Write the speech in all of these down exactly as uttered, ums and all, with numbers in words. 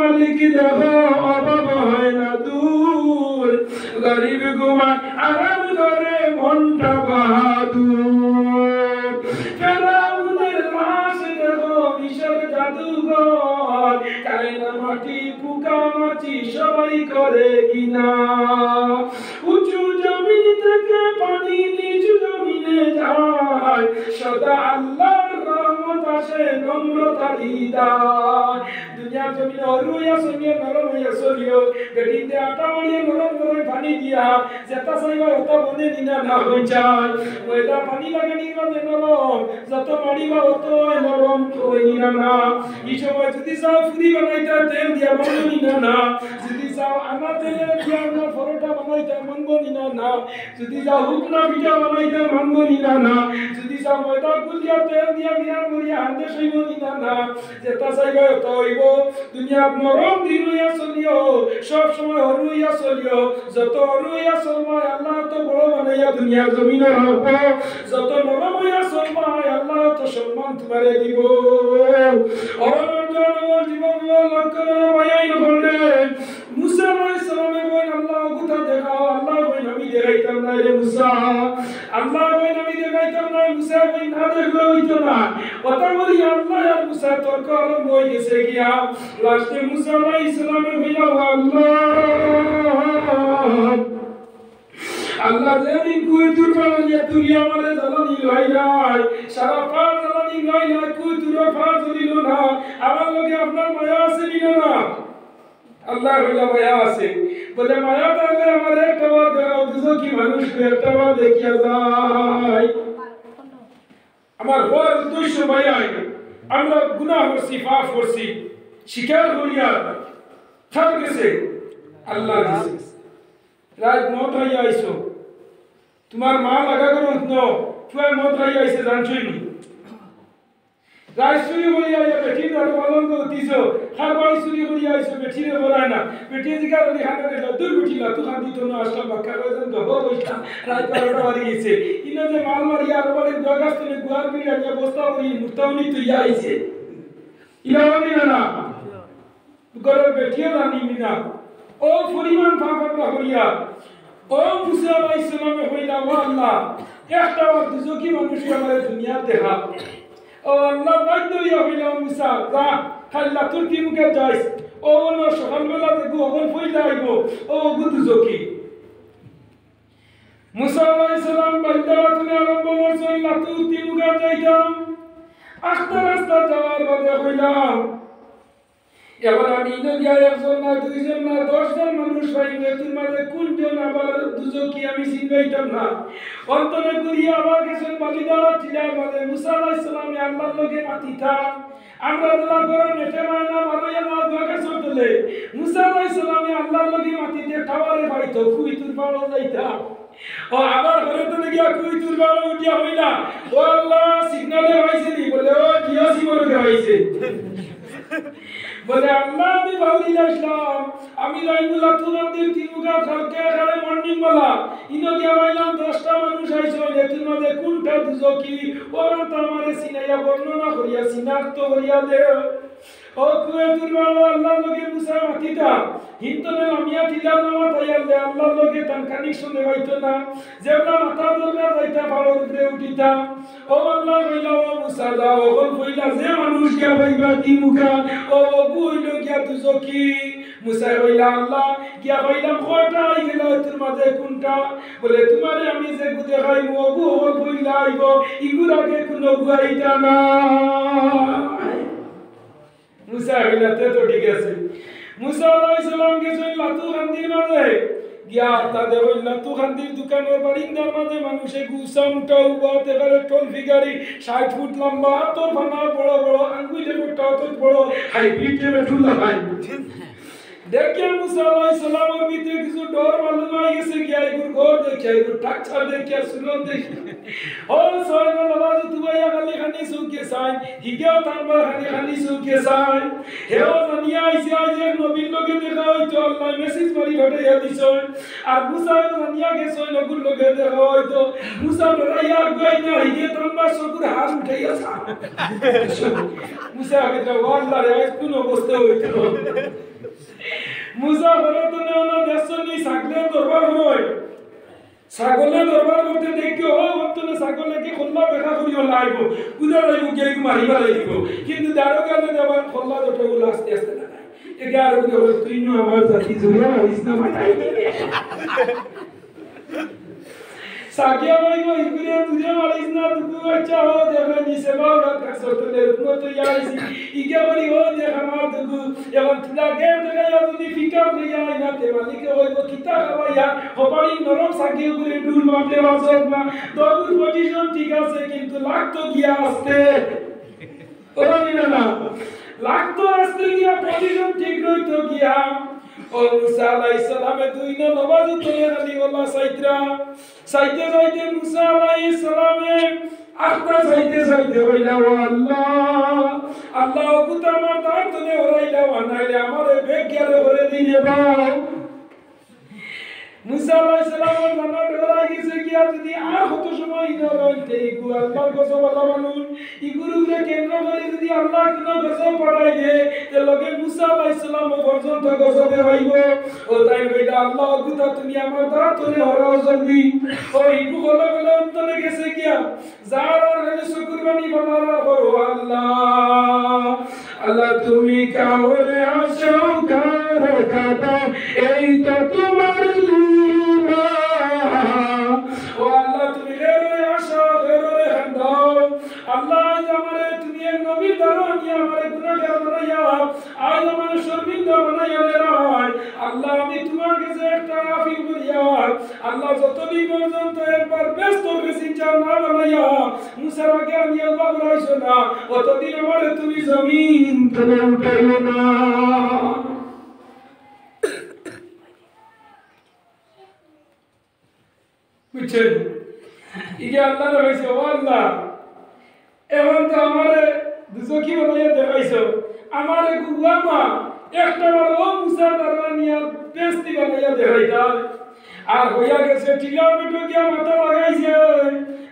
মালিক দেখো অভাব হয় না দূর, গরিব ঘুমায় আরাম করে মনটা বাহাদুর। ফেরাউনের লাশ দেখো মিশর জাদুঘর, কায়না মাটি পোকা মাছি সবাই করে ঘৃণা। উঁচু জমিন থেকে পানি নিচু জমিনে যায়, সদা আল্লাহর রহমত আসে নম্রতার হৃদয়। দুনিয়ার জমিনে হুরু অইয়া চলিও, নরম অইয়া চলিও, বেটিন্তে আটা মারিয়া নরম নরম পানি দিয়া, যেটা চাইবা ওটা বনে নিনা না হই যায়। ময়দা পানি লাগানির মাঝে নরম, যত মারিবা অত নরম হই নিনা না। এই সময় যদি চাও ফুরি বানাইতা তেল দিয়া বনে নিনা না, যদি চাও আনা তেলে দিয়া আমরা পরোটা বানাইতা মন বনি না না, যদি চাও হুকনা পিঠা বানাইতা মন বনি না না, যদি চাও ময়দা গুলিয়া তেল দিয়া বিরান করিয়া হাতে সইব নি না না, যেটা চাইবা ওটা হইব। দুনিয়াত নরম দিল অইয়া চলিও, সব সময় হুরু অইয়া চলিও। যত হুরু অইয়া চলবায় আল্লাহ তো বড় বানাইয়া দুনিয়ার জমিনে রাখবো, যত নরম অইয়া চলবায় আল্লাহ তো সম্মান তোমারে দিব। আমার জনগণ জীবন লক্ষ্য করে ভাইয়াই করলে মুসা আলাইহিস সালামে কইন, "আল্লাহ, গুতা দেখাও।" আল্লাহ কইন, "আমি দেখাইতাম না রে মুসা।" আল্লাহ কইন, "আমি দেখাইতাম না।" মুসা কইন, "না দেখলে হইতো না।" কথা বলি আল্লাহ আর মুসা তর্ক আরম্ভ হয়ে গেছে গিয়া। লাস্টে মুসা আলাইহিস সালামে কইলা, "ও আল্লাহ, আল্লাহ, যেদিন কুয়াই তুর পাড় দিয়া তুই আমারে জ্বালানি লইলাই, সারা পাড় জ্বালানি লইলাই, কুয়াই তুর পাড় জ্বলিল না, আমার লগে আপনার মায়া আছে নি না?" আল্লাহ কইলা, "মায়া আছে।" বলে, "মায়া থাকলে আমার একটা বার দেখাও, দুজকি মানুষ একটা বার দেখিয়া যায়।" আমার হওয়ার উদ্দেশ্য ভাইয়াই, আমরা গুনাহ করছি, পাপ করছি, স্বীকার করিয়া কার গেছে? আল্লাহর গেছে। রাইত মদ খাইয়া আইছো, তোমার মা লাগা করো উঠনো, পুয়ায় মদ খাইয়া আইছে, জানছই নি? রাইত চুরি করিয়া আইয়া বেটির ঘরে পালঙ্গ উঠিছো, কার বাড়ি চুরি করিয়া আইছো, বেটিরে বলায় না, বেটিয়ে জিকার করি খানা দেখলা, "দূর বেটি, লাতু খান দিত না, আসলাম বাক্কা কয়জন গহ বইটা, রাইত বারোটা বাড়ি গেছে।" ইনো যে মাল মারিয়া আরো বাড়ির গুয়া গাছ তুলে গুয়ার পিঠ আনিয়া বস্তা করি মুর্তাউনি তুইয়া আইছে। ইলা অনি না না? ঘরের বেটিয়ে জানি না। ও পরিমাণ পাপ আমরা করিয়া। ও মুসা আলাইহিস সালামে কইলা, "ও আল্লাহ, একটা বার দুজকি মানুষ আমারে দুনিয়া দেখা।" ও আল্লাহ, বাধ্য হইয়া কইলা, "ও মুসা, যা, খালি লাতুর তিমুখে যাইস। ও অন্য সকালবেলা দেখবো, অখন ফইলা আইবো, ও অগু দুজকি।" মুসা আলাইহিস সালাম বাইন্দা তুমি আরম্ভ করছো, লাতুর তিমুখে যাইতাম। আস্তে আস্তে যাওয়ার বাদে কইলাম, এখন আমি ইনো দিয়া একজন না, দুইজন না, দশ জন মানুষ পাইমু, এতুর মাঝে কোনজন আবার দুজকি আমি চিনবাইতাম না। অন্তরে করিয়া আবার গেছেন বালিদারা টিলার মাঝে, মুসা আলাইহিস সালামে আল্লাহর লগে মাতিতা। আমরা যেলা ঘরো নেটে মায় না, মারইয়া না, দোয়া গাছর তলে। মুসা আলাইহিস সালামে আল্লাহর লগে মাতিতে টাওয়ারে পাইতো, কুয়াই তুর পাড়ো যাইতা। ও আবার ঘরে তো গিয়া কুয়াই তুর পাড়ো উঠিয়া কইলা, "ও আল্লাহ, সিগনালে পাইছে নি?" বলে, "ও জিও সিমরে পাইছে।" বলে, "আল্লাহ, আমি বাউরি আসলাম, আমি লাইমুল্লাহ তুমার দিন তিন মুখা কালকে এখানে মর্নিং বেলা, ইনো গিয়া পাইলাম দশটা মানুষ আইছে, এতুর মাঝে কোনটা দুজকি, ওরা তো আমারে চিনাইয়া বর্ণনা করিয়া, চিনাক্ত করিয়া দে।" ও কুয়াই তুর পাড়ো আল্লাহর লগে মুসা মাতিতা, হিন্তনে লামিয়া টিলার নামা তাই আল্লাহ, আল্লাহর লগে তান কানেকশন দেওয়াইতো না, যেমন মাথা দরকার যাইতা পাড়োর উপরে উঠিতা। ও আল্লাহ কইলা, "ও মুসা, যাও, অখন কইলা যে মানুষ গিয়া পাইবা তিন মুখা, ও অগু অইলো গিয়া দুজকি।" মুসা কইলা, "আল্লাহ, গিয়া পাইলাম কয়টা, আই গেলা এতুর মাঝে কোনটা?" বলে, "তোমারে আমি যেগু দেখাইমু, অগু অখন কইলা আইবো, ইগুর আগে কোনো গু আইতা না।" মুসা কইলা, "তে তো ঠিক আছে।" মুসা আলাইহিস সালাম গেছইন লাতু কান্দির মাঝে, গিয়া তাদের ওই লাতু কান্দির দোকানর বারিন্দার মাঝে মানুষে গুছা মুটা উবা, একেবারে টল ফিগারি, ষাট ফুট লম্বা, আতর ফানা বড় বড়, আঙ্গুলে মোটা অত বড়, হাইব্রিড টেমেটুল্লা ভাই। দেখিয়া মুসা আলাইহিস সালামর ভিতরে কিছু ডর মালুম হয়ে গেছে, গিয়া এগুর ঘর দেখিয়া, এগুর টাকচার দেখিয়া, সুরত দেখিয়া। ও ছয় নলাবাজ তুবাইয়া খালি খানি চোখে চাই, হিগেও তার মা খালি খানি চোখে চাই। হেও জানিয়া আইছে, আজ এক নবীর লগে দেখা হইতো, আল্লাহ মেসেজ মারি পাঠাইয়া দিছইন। আর মুসাও জানিয়া গেছে, নবীর লগে দেখা হইতো। মুসা ডরাইয়া আগুয়াই না, হিগে তার মা চকুর হার উঠাইয়া চা। মুসা আগে, "ও আল্লাহ রে, আজ কোন অবস্থা হইতো?" মুসা ফেরাউনর অনো দেখছইন নি ছাগলে দরবার করইন। ছাগলে দরবার করতে দেখিয়া, ও, অন্তরে ছাগলে কি কল্লা বেকা করিয়া লাইবো। বুঝা যাইবো কি একটু মারি ফেলাই দিবো। কিন্তু দারোগা আনে আবার কল্লা দুটা গুলা আস্তে আস্তে লাগায়। একে আর বুঝে বলে, "তুই নু আমার জাতি, জুড়ে মারিস না, মাথায়।" সাকিয়া ভাই, ওই ঘুরে দূরে মারিস না, দুগু বাচ্চা ও দেখে নিচে বাউলা কাছে তুলে উঠলো তো ইয়ারিসি। ইকে বলি, "ও দেখ আমার দুগু, এখন তুলা গেট থেকে যদি পিক আপ লইয়া আই না, তে মালিকে কইবো, 'কিতা খাবাইয়া, হপারি নরম সাকিয়ে ঘুরে ডুল মারতে পারছত না।'" দুগুর পজিশন ঠিক আছে, কিন্তু লাগতো গিয়া আস্তে। ওরা নিবে না। লাগতো আস্তে গিয়া, পজিশন ঠিক রইতো গিয়া। ও মুসা আলাইহিস সালামে দুই নমাজ উঠে খালি ওলা চাইতরা। চাইতে চাইতে মুসা আলাইহিস সালামে আখতা চাইতে চাইতে কইলা, "ও আল্লাহ, আল্লাহ, অগুতা আমার দাঁত তনে হরাইলাও, নাইলে আমারে বেগ গিয়ারে করে দিলে বাও।" মুসা আলাইহিস সালামর জানা ডরাই গেছে গিয়া, যদি আর কত সময় ইনো রইন, তে ইগু আল্লাহর গজব আলা মানুষ, ইগুর উপরে কেন্দ্র করি যদি আল্লাহ কোনো গজব পাঠাই দে, তে লগে মুসা আলাইহিস সালাম পর্যন্ত গজবে হইব। ও তাইন কইলা, "আল্লাহ, অগুতা তুমি আমার দাঁত তনে হরাও জলদি।" ও ইগু বলে বলে অন্তরে গেছে গিয়া, যার আর খালি চকুর পানি ফেলার আর করো, আল্লাহ, আল্লাহ, তুমি কাউরে হাসাও, কাউরে কাঁদাও, এই তো তোমার লীলা। ও আল্লাহ, তুমি গেররে হাসাও, গেররে কান্দাও। আল্লাহ, আইজ আমারে তুমি এক নবীর দ্বারা আনিয়া আমারে গুনাহগার বানাইয়া, আইজ আমারে শর্মিন্দা বানাইয়া বেড়ায়। আল্লাহ, আমি তোমার কাছে একটা আপিল করিয়ার, আল্লাহ, যতদিন পর্যন্ত একবার বেহেস্তর গেছে ইনশাআল্লাহ বানাইয়া মুসার আগে আনিয়া বাবরাইছো না, অতদিন আমারে তুমি জমিন তনে উঠাইও না। বুঝছেন? ইগে আল্লাহরে কইছে, "ও আল্লাহ, এখন তো আমারে দুজখি বানাইয়া দেখাইছো, আমারে গুয়া মা একটা বার ও মুসার দ্বারা নিয়া বেহেস্তি বানাইয়া দেখাইতা।" আর হইয়া গেছে, টিলার পেটো গিয়া মাথা লাগাইছে,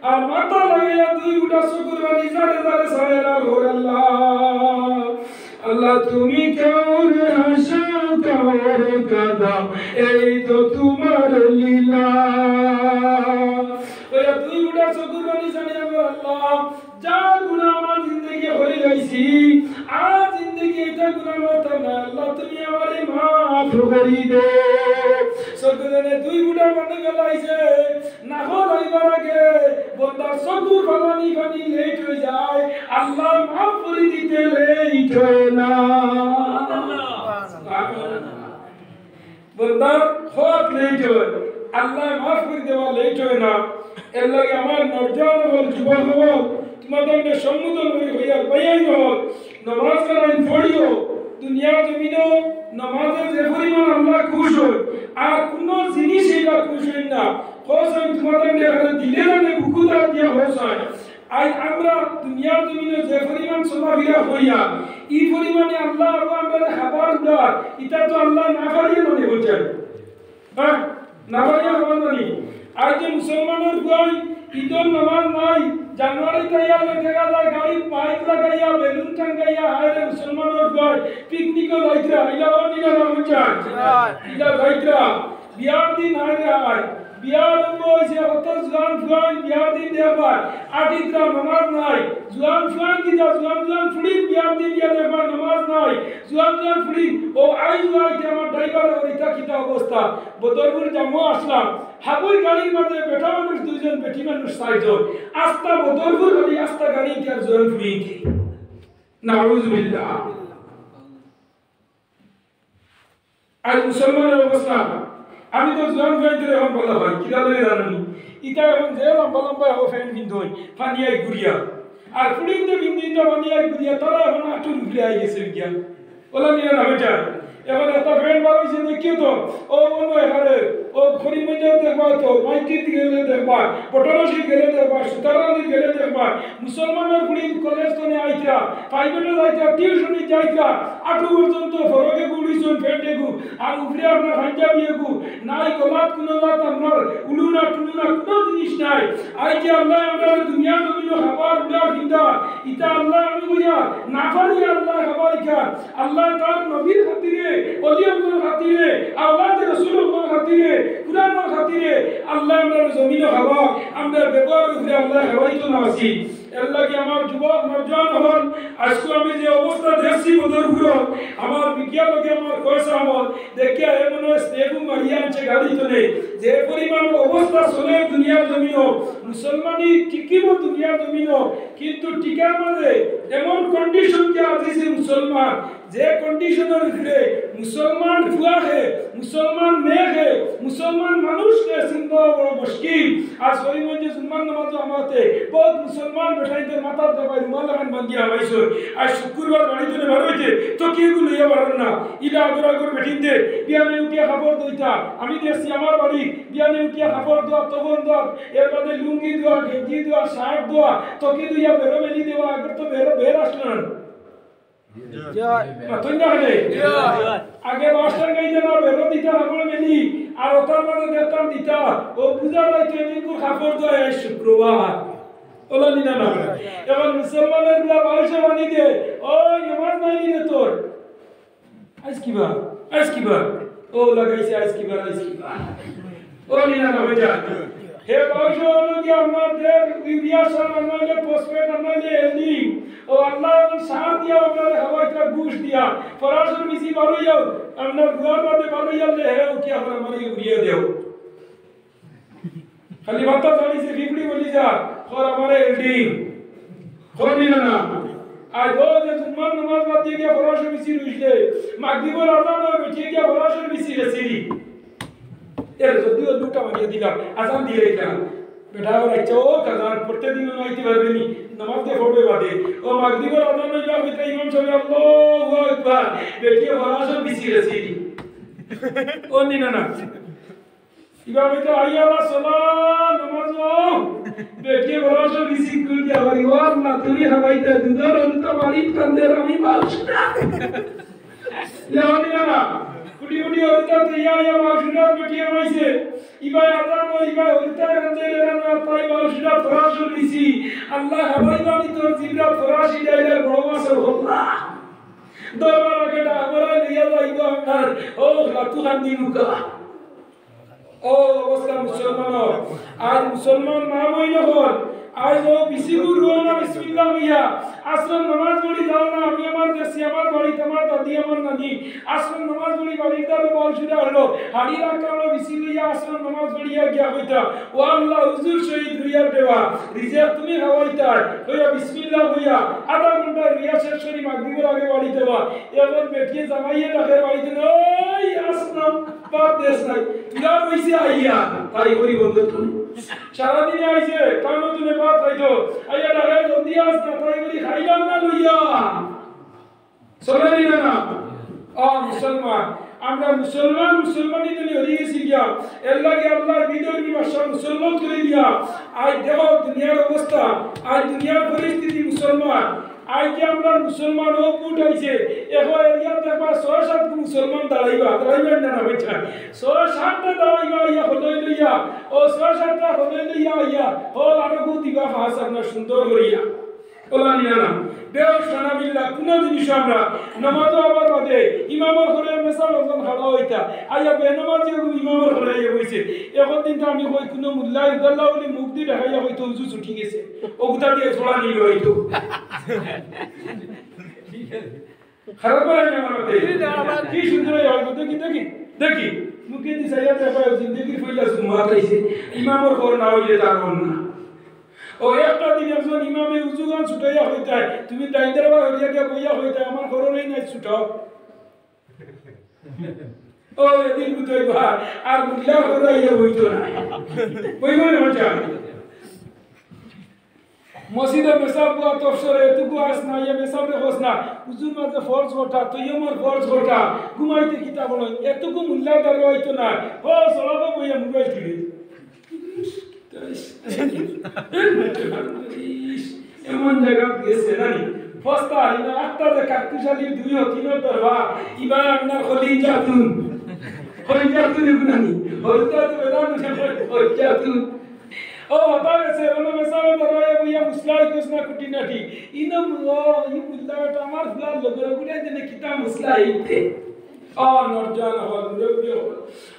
আর মাথা লাগাইয়া দুই গুটা চকুর পানি জারে জারে ছাড়ের আর কর, "আল্লাহ, আল্লাহ, তুমি কাউরে হাসাও, কাউরে কাঁদাও, এই তো তোমার লীলা।" ওই দুই গুটা চকুর পানি ছাড়িয়া বলে, "আল্লাহ, যা গুনাহ আমার জিন্দেগি করি লাইছি, আর জিন্দেগি এটা গুনাহ করতাম না, আল্লাহ, তুমি আমারে মাফ করি দে।" চকুর পানি দুই গুটা পানি গেলাইছে, না হল এইবার আগে বন্দার চকুর পানি পানি লেট হয়ে যায়, আল্লাহ মাফ করি দিতে লেট হয় না। বন্দার হক লেট হয়, আল্লাহ মাফ করি দেওয়া লেট হয় না। এর লাগি আমার নওজোয়ান অকল, যুবক অকল, তোমাদের সম্বোধন করি হইয়ার ভাইয়াই অকল, নমাজ কালাম পড়িও। দুনিয়ার জমিনো নমাজে যে পরিমাণ আল্লাহ খুশ হয়, আর কোনো জিনিস এটা খুশ হয় না। হোসেন তোমাদের এখানে দিলে জানে বুকুদার দিয়া হোসেন। আজ আমরা দুনিয়ার জমিনে যে পরিমাণ চলাফেরা করিয়া, এই পরিমাণে আল্লাহ আরো আমরা খাবার উঠার, এটা তো আল্লাহ না পারিয়ে মনে করছেন। হ্যাঁ, না পারিয়ে খাবার মানি। আজ যে মুসলমানের পুয়াই ঈদর নামাজ নাই, জানুয়ারি তাইয়ালে দেখা যায় গাড়ি বাইক লাগাইয়া, বেলুন টাঙ্গাইয়া, হায় রে মুসলমানের পুয়াই পিকনিকও যাইতরা, ইলা ওর নিলা না বুঝছেন? ইলা যাইতরা। বিয়ার দিন হায় রে হায়, বিয়া আরম্ভ হইছে, কত জুয়ান ফুয়ান বিয়ার দিন দেখবার, আটিতরা নমাজ নাই, জুয়ান ফুয়ান কিতা, জুয়ান জুয়ান ফুড়িন বিয়ার দিন গিয়া দেখবার নমাজ নাই, জুয়ান জুয়ান ফুড়িন, ও আইজ আইতে আমার ড্রাইভার ওর ইতা কিতা অবস্থা, বদরপুর জামো আসলাম, হাবুই গাড়ির মাঝে বেটা মানুষ দুইজন, বেটি মানুষ চারজন, আস্তা বদরপুর গাড়ি, আস্তা গাড়ি কি আর জুয়ান ফুড়িন কি? নাউজুবিল্লাহ। আজ মুসলমানের অবস্থা, আমি তো জুয়ান ফুয়াইন্তরে এখন ভালা পাই, কিতা লাগি জানো নি? ইতা এখন যে লম্বা লম্বা এখন প্যান্ট পিন্দইন, পানিয়াই ঘুরিয়া। আর ফুড়িন্তে পিন্দইন ইতা পানিয়াই ঘুরিয়া, তারা এখন আটুর উপরে আই গেছে গিয়া। ওলা নিয়া না বেটা। এখন একটা প্যান্ট বার হইছে দেখিও তো, ও মনে হয় এখানে, ও করিমগঞ্জে দেখবা তো, মাইতির গেলে দেখবা, বটরশির গেলে দেখবা, সুতারানির গেলে দেখবা, মুসলমানের ফুড়িন কলেজ তনে আইতরা, প্রাইভেটে যাইতরা, টিউশনি যাইতরা, আটু পর্যন্ত ফরকে গুলিছইন, প্যান্টে গু, আর উপরে আপনার পাঞ্জাবি এগু, নাই গলাত কোনো জাত আপনার উলু না, টুলু না, কোনো জিনিস নাই। আইজ যে আল্লাহ আমরা দুনিয়ার জমিনো খাবার উড়া ফিন্দা, ইতা আল্লাহ আমি কইয়া, না পারি আল্লাহ খাবার ইখান। আল্লাহ তার নবীর খাতিরে অলি অকলর খাতিরে, আওলাদে রসুল অকলর খাতিরে, কুরআনর খাতিরে আল্লায় আমরারে জমিনো খাওয়াউক, আমরার ব্যবহারর উপরে আল্লায় খাওয়াইতো না আছি। এরলাগি আমার যুবক নওজোয়ান অকল, আইজকু আমি যে অবস্থা দেখছি বদরপুরো, আমার বিকিয়া লগে আমার কয়েস আহমদ, দেখিয়া হে মনে অয় স্নেপু মারিয়া আনছে গাড়ি তনে, যে পরিমাণ অবস্থা চলে দুনিয়ার জমিনো, মুসলমানি টিকিবো দুনিয়ার জমিনো, কিন্তু টিকার মাঝে এমন condition কে আজিছে মুসলমান, যে condition-র ভিতরে মুসলমান পুয়ারে, মুসলমান মেয়েরে, মুসলমান মানুষরে চিনবা বড় মুশকিল। আজ করিমগঞ্জে জুম্মার নামাজো আমাতে বহুত মুসলমান বেটাইনতে মাথার দাবায় রুমাল লাখান বান্ধিয়া হামাইছইন। আজ শুক্রবার বাড়ি তনে বার অইতে তো কেউ লইয়া বারইন না। ইলা আগর আগর বেটিনতে বিয়ানে উঠিয়া কাপড় ধইতা। আমি দেখছি আমার বাড়ি বিয়ানে উঠিয়া কাপড় ধোয়া, তখন ধোয়া, এর বাদে লুঙ্গি ধোয়া, গেঞ্জি ধোয়া, শার্ট ধোয়া, তকি ধুইয়া বেরো মেলি দেওয়া, আগর তো বেরো বের আসলো না। মাতইন না কেনে? আগে বাসন গাইতে না, বেরো দিতা কাপড় মেলি, আর ওটার মাঝে দেখতাম দিতা, ও বুঝা যাইতো এদিনকুর কাপড় ধোয়া আইজ শুক্রবার। অলা নি না না? এখন মুসলমানর গুলা বাউশে বানি দে, ওই নামাজ নাই নি রে তোর? আইজ কিবার? আইজ কিবার? ও লাগাইছে আইজ কিবার, আইজ কিবার? অলা নি না না ভাইজান? হে বাউশে অনো কি আপনার দের ইউরিয়া সার আনাইলে, ফসফেট আনাইলে, এলডি। ও আল্লাহ, আমি সার দিয়া আপনারে খাওয়াইতা ঘুষ দিয়া। ফরাসর বিচি বারইয়াও, আপনার দুয়ার বাদে বারইয়ালে হে উঠি এখন আমারে ইউরিয়া দেও। খালি মাথা ছাড়িছে, ফিফড়ি বলি যা, কর আমারে এলডি। কর নি না না? আজ ও যে জুম্মার নামাজ বাদ দিয়া গিয়া ফরাসর বিচি রইছে, মাগরিবর আজান অয়, বেটিয়ে গিয়া ফরাসর বিচি গেছি। এর যদিও দুটা মারিয়া দিলাম, আজান দিলে কেন? বেটা ওর ইচ্ছা, ও আজান পড়তে দিন না আইতে পারবে নি, নামাজ দিয়ে পড়বে বাদে। ও মাগরিবর আজান অইবা, ভিতরে ইমাম সাহেব আল্লাহু আকবার, বেটিয়ে ফরাসর বিচি গেছি। অলা নি না না? ইবা হইতো হাইয়া আলা সালাহ, নামাজ অউ। বেটিয়ে ফরাসর বিচি খুল দিয়া বলি, "ও আল্লাহ, তুমি হামাইতা দুধর অন্ত বাড়ি কান্দের আমি বাউশরা।" লেওয়ানি না না। কুটি কুটি অবস্থা তো ইয়া ইয়া বাউশরা বেটিয়ে হামাইছে। ইবা আজান অউ, ইবা অবস্থা কান্দের এরা না, তাই বাউশরা ফরাসর বিচি। আল্লাহ হামাই বানি তোর জিবরা ফরাসি ডাইলে বড় মাছর হল্লা। দরবার আগে ডাকবরা লইয়া যাইব আপনার, ও লাতু কান্দি মুখা। ও অবস্থা মুসলমান, আজ মুসলমান মা বইন অকল, আজ ও বিসিগুর রুয়ানা বিসমিল্লাহ লইয়া, আসরর নামাজ পড়ি যাও না, আমি আমার দেশে, আমার বাড়িত, আমার দাদি, আমার নানি, আসরর নামাজ পড়ি বাড়ির দ্বারে বল শুরু হলো, হাড়ি রাখা হলো বিসি লইয়া, আসরর নামাজ পড়িয়া গিয়া কইতা, "ও আল্লাহ, হুজুর শহীদ রুইয়ার দেওয়া, রিজিক তুমি খাওয়াইতায়," কইয়া বিসমিল্লাহ কইয়া, আধা ঘন্টা রুইয়া শেষ করি মাগরিবর আগে বাড়িত যাওয়া, এখন বেটিয়ে জামাইয়ে ডাকে বাড়িত, "ওই আসলাম।" বাদ দেশ নাই। তুলা রইছে আইয়া, তাই করি বন্ধ তুমি। সারাদিনে আইছে, কামো তুমি বাদ খাইতো। আইয়া ডাকে জলদি আস না, তাই করি খাইলাম না লইয়া। চলে নি না না? ও মুসলমান, আমরা মুসলমান, মুসলমানি তো হরি গেছি গিয়া। এর লাগি আল্লাহর বিধর্মী ভাষা মুসলমান করে দিয়া। আজ দেখো দুনিয়ার অবস্থা, আজ দুনিয়ার পরিস্থিতি মুসলমান। আইজকে আমরা মুসলমান ও ভোট আইছে, এখন এরিয়া দেখবা ছয় সাত গু মুসলমান দাঁড়াইবা, দাঁড়াইবা না, না বেটা? ছয় সাতটা দাঁড়াইবা আইয়া হদয় লইয়া, ও ছয় সাতটা হদয় লইয়া আইয়া, ও আরো গু দিবা ফাঁস আপনার সুন্দর করিয়া। ওলা নি না না? বেশ সানাবিল্লা, কোনো জিনিস আমরা নামাজও আবার বাদে ইমামর ঘরে মেসাব একজন খাড়া হইতা, আইয়া বেনামাজি ইমামর ঘরে আইয়া বইছে। এখন দিন তো আমি কই কোনো মুল্লা উদাল্লা বলি মুখ দিয়ে দেখাইয়া হয়তো উজু ছুটি গেছে। অগুতা দিয়া ছড়া নিল হয়তো। খারাপ করে না আমার মতে। কি সুন্দর হয়, দেখি, দেখি, দেখি। মুখে দি সাইয়া দেখা হয়, জিন্দেগির পয়লা জুম্মা আইছে। ইমামর ঘর না হইলে তার ঘর না। ও একটা দিন একজন ইমামে উজুগান ছুটাইয়া হইতায়, তুমি দাইন্দার বা হরিয়া গিয়া বইয়া হইতায়, আমার ঘরর এই নাই ছুটাও। ও, এদিন বুঝাইবা, আর মুল্লা ঘরে আইয়া বইতো না। বইবো না, হচ্ছে। মসজিদে মেসাব বুয়া তফসরে এটুকু আস না, ইয়ে মেসাবরে হস না। উজুর মাঝে ফরজ ঘটা, তৈয়মর ফরজ ঘটা, ঘুমাইতে কিতা বলো, এটুকু মুল্লা দাঁড়ো হইতো না। ও, সলাবে বইয়া মোবাইল টিভি। এমন জায়গা গেছে নানি? ফস্তা, ইনা আটটা যে কাকুশালী দুই ও তিন ও দরবার, ইবা আপনার খলিজাতুন। খলিজাতুন ইবনানি। হরিতা তো বেদান খলিজাতুন। ও, হতা গেছে, ওনো মেসাবে ধরো, এ বইয়া মুসলা হইতোস না খুঁটিনাটি। ইনো ও, ই মুল্লা বেটা আমার ফুলার লগর গুড়াই দেনে কিতা মুসলা হইতে। আর নরজান হল, মুরব্বি হল।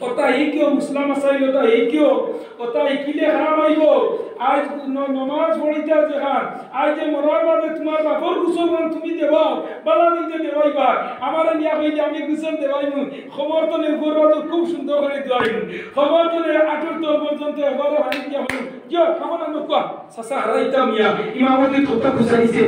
ওটা হিকিও, মুসলা মাসাইল ওটা হিকিও, ওটা হিকিলে কাম আইবো। আইজ ন-, নমাজ পড়িতা যেখান, আইজ যে মরার বাদে তুমার বাপর গোসল খান তুমি দেবাও, বালা দিন যে দেবাইবা। আমারে নিয়া কইলে আমি গোসল দেবাইমু। খবর তলে উপর বাজু খুব সুন্দর করি দেবাইমু। খবর তলে আটর তল পর্যন্ত একবারে পানি দিয়া হইমু। কিও, খবর আনো কুয়া? চাচা হারাইতাম মিয়া, ইমামতি কথা খুঁজাইছে।